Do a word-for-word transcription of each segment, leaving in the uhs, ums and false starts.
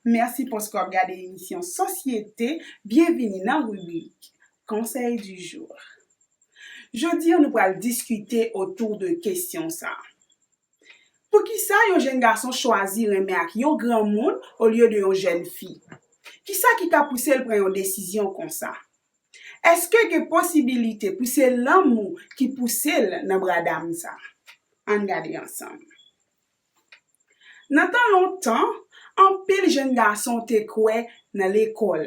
Mèsi paske w ap gade emisyon Sosyete. Byenvini nan ribrik Conseil du jour. Jodi a, nou pral diskite otou de kesyon sa a. Poukisa yon jèn gason chwazi renmen ak yon granmoun olye de yon jèn fi? Kisa ki ka pouse l pran yon desizyon konsa? Èske gen posibilite pou se lanmou ki pouse l nan bra dam sa? Ann gade ansanm. Nan tan lontan, anpil jèn gason te kwè nan lekòl,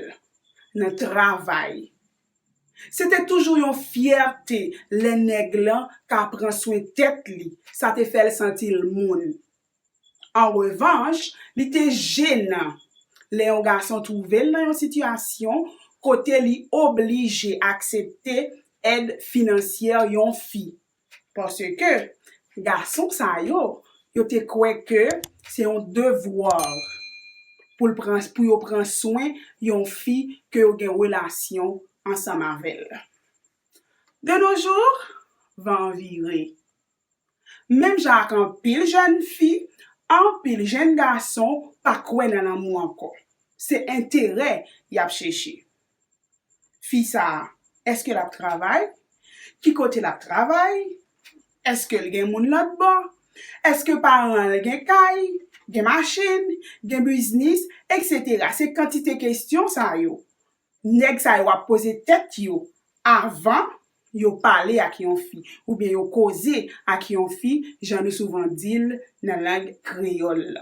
nan travay. Se te toujou yon fyète lè nèg lan ka pran swen tèt li, sa te fè l santi l moun. An revanch, li te jenan lè yon gason twouve l nan yon sitiyasyon kote li oblije aksepte èd finansyè yon fi. Paske gason sa yo, yo te kwè ke se yon devwa pou l pran, pou yo pran swen yon fi ke yo gen relasyon ansanm avè l. De nos jours, van an vire. Menm jan ak anpil jèn fi, anpil jèn gason pa kwè nan lanmou ankò. Se enterè y ap chèche. Fi sa a, èske l ap travay? Ki kote l ap travay? Èske l gen moun lòt bò? Èske paran l gen kay, gen machin, gen biznis, etsetera? Se kantite kesyon sa yo nèg sa yo ap poze tèt yo avan yo pale ak yon fi, oubyen yo koze ak yon fi, jan nou souvan di l nan lang kreyòl.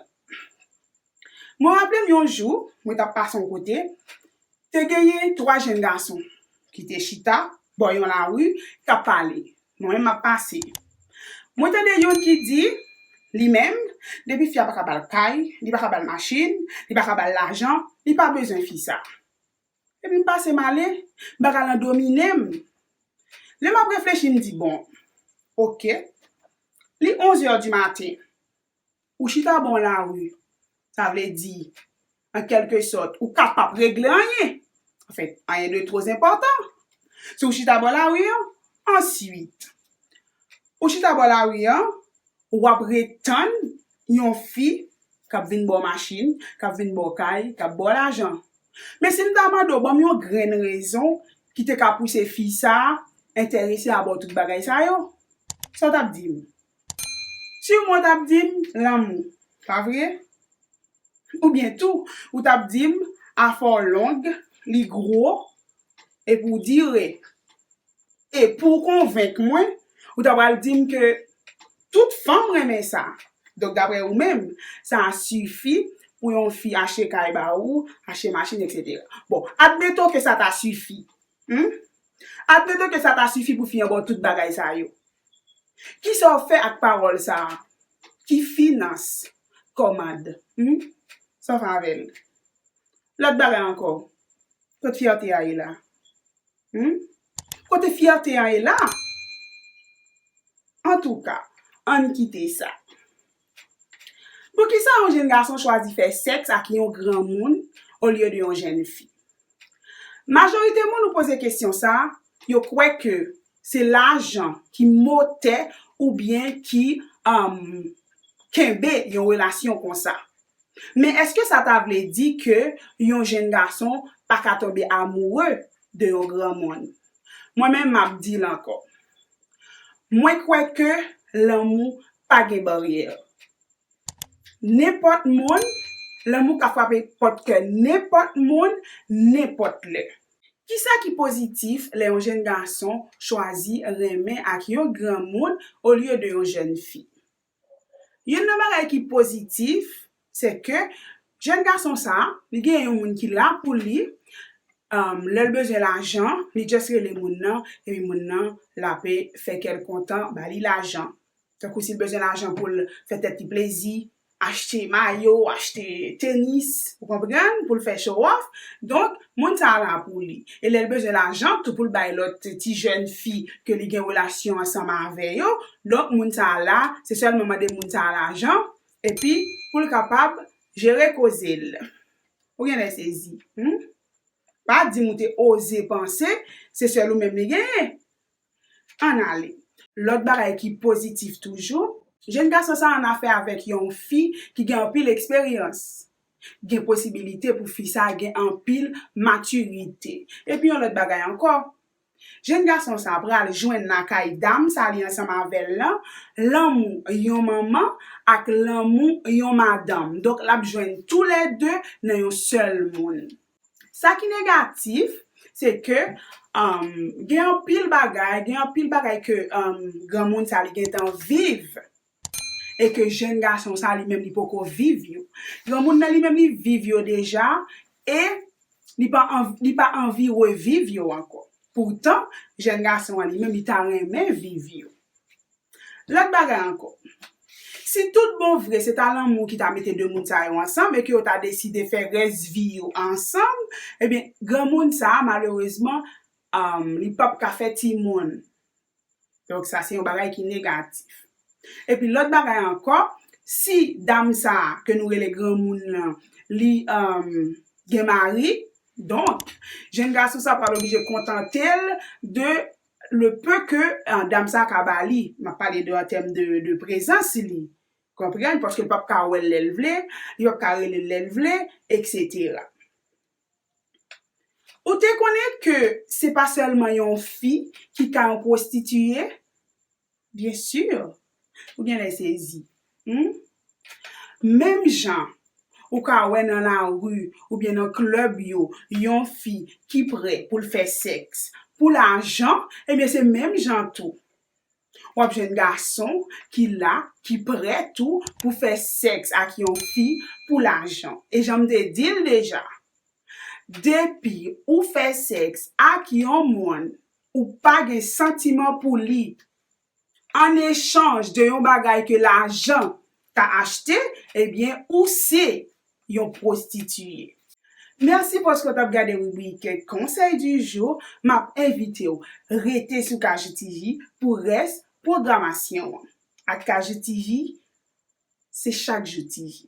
Mwen raple m yon jou, mwen t ap pase yon kote, te genyen twa jèn gason ki te chita bò yon lari, k ap pale. Mwen menm m ap pase. Mwen tande youn ki di, li menm, depi fi a pa ka ba l kay, li pa ka ba l machin, li pa ka ba l lajan, li pa bezwen fi sa. Epi m pase m ale, bagay lan domine m. Lè m ap reflechi, m di, bon, oke, li onz è di maten, ou chita bò lari, sa vle di, an kèlke sòt, ou ka p ap regle anyen. Anfen, anyen de twò enpòtan. Si w chita bò lari an, answit, ou chita bò lari an, w ap ret tann yon fi k ap vin ba w machin, k ap vin ba w kay, k ap ba w lajan. Men si m ta mande w ban m yon grenn rezon ki te ka pouse fi sa a enterese a ba w tout bagay sa yo, sa w t ap di m? Siman w t ap di m lanmou, pa vre? Oubyen tou, ou t ap di m afè w long, li gwo, epi w dire. E pou w konvenk mwen, ou ta pral di m ke tout fanm renmen sa. Donk, daprè ou menm, sa a sifi pou yon fi achte kay ba ou, achte machin, etsetera. Bon, admeton ke sa ta sifi. Hmm? Admeton ke sa ta sifi pou fi an ba w tout bagay sa yo. Kisa w fè ak pawòl sa a? Ki finans? Kòmand? Hmm? Sa w fè avè l? Lòt bagay ankò, kot fyète a ye la? Hmm? Kote fyète a ye la? Antouka, ann kite sa. Poukisa yon jèn gason chwazi fè sèks ak yon granmoun olye de yon jèn fi? Majorite moun ou poze kesyon sa a, yo kwè ke se lajan ki motè oubyen ki, um, kenbe yon relasyon konsa. Men èske sa ta vle di ke yon jèn gason pa ka tonbe amoure de yon granmoun? Mwen menm, m ap di l ankò. Mwen kwè ke lanmou pa gen baryè. Nenpòt moun, lanmou ka frape pòt kè nenpòt moun, nenpòt lè. Kisa ki pozitif lè yon jèn gason chwazi renmen ak yon granmoun olye de yon jèn fi? Youn nan bagay ki pozitif, se ke jèn gason sa a, li gen yon moun ki la pou li. Um, lè l bezwen lajan, li just rele moun nan, epi moun nan, l ape fè kè l kontan, ba li lajan. Tankou si l bezwen lajan pou l fè tèt li plezi, achte mayo, achte tenis, ou konprann, pou l fè show off. Donk, moun sa a la pou li. E lè l bezwen lajan tou pou l bay lòt ti jèn fi ke li gen relasyon ansanm avè yo, donk, moun sa a la, se sèlman mande moun sa a lajan, epi pou l kapab jere koze l. Ou genlè sezi, hmm? Pa di m ou te oze panse se sèl ou menm li genyen. Ann ale. Lòt bagay ki pozitif toujou, jèn gason sa a annafè avèk yon fi ki gen anpil eksperyans. Gen posibilite pou fi sa gen anpil matirite. Epi yon lòt bagay ankò, jèn gason sa pral jwenn lakay dam sa li ansanm avè l lan, lanmou yon manman ak lanmou yon madanm. Donk, l ap jwenn toulède nan yon sèl moun. Sa ki negatif, se ke um, gen anpil bagay, gen anpil bagay ke um, granmoun sa li gentan viv e ke jèn gason sa li menm li poko viv yo. Granmoun nan li menm li viv yo deja e li pa anvi, li pa anvi reviv yo ankò. Poutan, jèn gason an li menm li ta renmen viv yo. Lòt bagay ankò, si tout bon vre se ta lanmou ki ta mete de moun sa yo ansanm e ke yo ta deside fè rès vi yo ansanm, ebyen, granmoun sa a, malerezman, um, li p ap ka fè timoun. Donk, sa se yon bagay ki negatif. Epi lòt bagay ankò, si dam sa a ke nou rele granmoun nan, li um, gen mari, donk, jèn gason sa pral oblije kontante l de le peu ke uh, dam sa ka ba li. M ap pale de an tèm de, de prezans li. Konprann? Paske l p ap ka wè l lè l vle, li p ap ka rele l lè l vle, etsetera. Ou te konnen ke se pa sèlman yon fi ki ka yon pwostitiye? Byen si, ou gen lè sezi. Hmm? Menm jan ou ka wè nan lari oubyen nan klèb yo yon fi ki prè pou l fè sèks pou lajan, ebyen se menm jan tou. W ap jwenn gason ki la, ki prè tou pou fè sèks ak yon fi pou lajan. E jan m te di l deja, depi ou fè sèks ak yon moun, ou pa gen santiman pou li, an echanj de yon bagay ke lajan ka achte, ebyen, ou se yon pwostitiye. Mèsi paske w t ap gade ribrik Conseil du jour. M ap envite w rete sou K J T J pou rès pwogramasyon an. Ak K J T J, se chak jou T J.